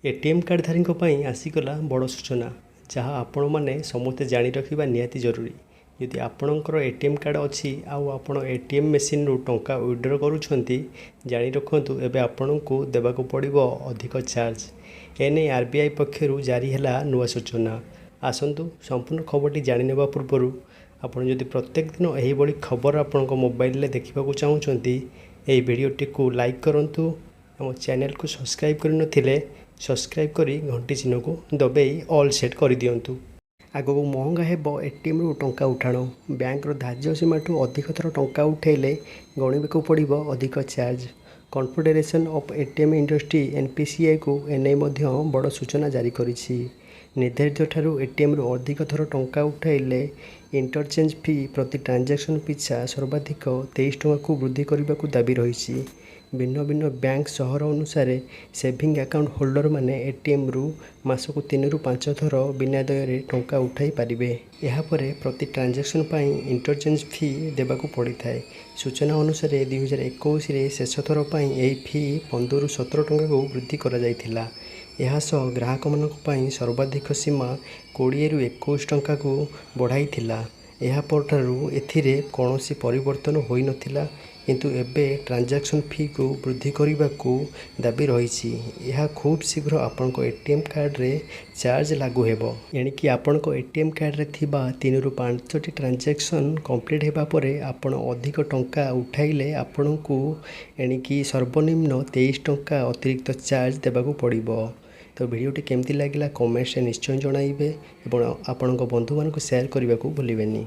ATM କାର୍ଡ଼ଧାରୀଙ୍କ ପାଇଁ ଆସିଗଲା ବଡ଼ ସୂଚନା, ଯାହା ଆପଣମାନେ ସମସ୍ତେ ଜାଣି ରଖିବା ନିହାତି ଜରୁରୀ। ଯଦି ଆପଣଙ୍କର ଏଟିଏମ୍ କାର୍ଡ଼ ଅଛି ଆଉ ଆପଣ ଏଟିଏମ୍ ମେସିନ୍ରୁ ଟଙ୍କା ୱିଡ୍ର କରୁଛନ୍ତି, ଜାଣି ରଖନ୍ତୁ ଏବେ ଆପଣଙ୍କୁ ଦେବାକୁ ପଡ଼ିବ ଅଧିକ ଚାର୍ଜ। ଏନେଇ ଆର୍ବିଆଇ ପକ୍ଷରୁ ଜାରି ହେଲା ନୂଆ ସୂଚନା। ଆସନ୍ତୁ ସମ୍ପୂର୍ଣ୍ଣ ଖବରଟି ଜାଣିନେବା ପୂର୍ବରୁ ଆପଣ ଯଦି ପ୍ରତ୍ୟେକ ଦିନ ଏହିଭଳି ଖବର ଆପଣଙ୍କ ମୋବାଇଲରେ ଦେଖିବାକୁ ଚାହୁଁଛନ୍ତି, ଏହି ଭିଡ଼ିଓଟିକୁ ଲାଇକ୍ କରନ୍ତୁ। ଆମ ଚ୍ୟାନେଲକୁ ସବସ୍କ୍ରାଇବ୍ କରିନଥିଲେ ସବସ୍କ୍ରାଇବ୍ କରି ଘଣ୍ଟି ଚିହ୍ନକୁ ଦବେଇ ଅଲ୍ ସେଟ୍ କରିଦିଅନ୍ତୁ। ଆଗକୁ ମହଙ୍ଗା ହେବ ଏଟିଏମ୍ରୁ ଟଙ୍କା ଉଠାଣ। ବ୍ୟାଙ୍କର ଧାର୍ଯ୍ୟ ସୀମାଠୁ ଅଧିକ ଥର ଟଙ୍କା ଉଠାଇଲେ ଗଣିବାକୁ ପଡ଼ିବ ଅଧିକ charge. Confederation of ATM industry ଏନ୍ପିସିଆଇକୁ ଏନେଇ ମଧ୍ୟ ବଡ଼ ସୂଚନା ଜାରି କରିଛି। ନିର୍ଦ୍ଧାରିତଠାରୁ ଏଟିଏମ୍ରୁ ଅଧିକ ଥର ଟଙ୍କା ଉଠାଇଲେ ଇଣ୍ଟରଚେଞ୍ଜ ଫି ପ୍ରତି ଟ୍ରାଞ୍ଜାକ୍ସନ୍ ପିଛା ସର୍ବାଧିକ 23 ଟଙ୍କାକୁ ବୃଦ୍ଧି କରିବାକୁ ଦାବି ରହିଛି। ଭିନ୍ନ ଭିନ୍ନ ବ୍ୟାଙ୍କ ସହର ଅନୁସାରେ ସେଭିଂ ଆକାଉଣ୍ଟ ହୋଲ୍ଡରମାନେ ଏଟିଏମ୍ରୁ ମାସକୁ 3ରୁ 5 ଥର ବିନା ଦେୟରେ ଟଙ୍କା ଉଠାଇ ପାରିବେ। ଏହାପରେ ପ୍ରତି ଟ୍ରାଞ୍ଜାକ୍ସନ୍ ପାଇଁ ଇଣ୍ଟରଚେଞ୍ଜ ଫି ଦେବାକୁ ପଡ଼ିଥାଏ। ସୂଚନା ଅନୁସାରେ, 2021ରେ ଶେଷ ଥର ପାଇଁ ଏହି ଫି 15ରୁ 17 ଟଙ୍କାକୁ ବୃଦ୍ଧି କରାଯାଇଥିଲା। ଏହାସହ ଗ୍ରାହକମାନଙ୍କ ପାଇଁ ସର୍ବାଧିକ ସୀମା 20ରୁ 21 ଟଙ୍କାକୁ ବଢ଼ାଇଥିଲା। ଏହାପରଠାରୁ ଏଥିରେ କୌଣସି ପରିବର୍ତ୍ତନ ହୋଇନଥିଲା। କିନ୍ତୁ ଏବେ ଟ୍ରାଞ୍ଜାକ୍ସନ୍ ଫିକୁ ବୃଦ୍ଧି କରିବାକୁ ଦାବି ରହିଛି। ଏହା ଖୁବ୍ ଶୀଘ୍ର ଆପଣଙ୍କ ଏଟିଏମ୍ କାର୍ଡ଼ରେ ଚାର୍ଜ ଲାଗୁ ହେବ। ଏଣିକି ଆପଣଙ୍କ ଏଟିଏମ୍ କାର୍ଡ଼ରେ ଥିବା 3ରୁ 5ଟି ଟ୍ରାଞ୍ଜାକ୍ସନ୍ କମ୍ପ୍ଲିଟ୍ ହେବା ପରେ ଆପଣ ଅଧିକ ଟଙ୍କା ଉଠାଇଲେ ଆପଣଙ୍କୁ ଏଣିକି ସର୍ବନିମ୍ନ 23 ଟଙ୍କା ଅତିରିକ୍ତ ଚାର୍ଜ ଦେବାକୁ ପଡ଼ିବ। ତ ଭିଡ଼ିଓଟି କେମିତି ଲାଗିଲା, କମେଣ୍ଟସରେ ନିଶ୍ଚୟ ଜଣାଇବେ ଏବଂ ଆପଣଙ୍କ ବନ୍ଧୁମାନଙ୍କୁ ସେୟାର କରିବାକୁ ଭୁଲିବେନି।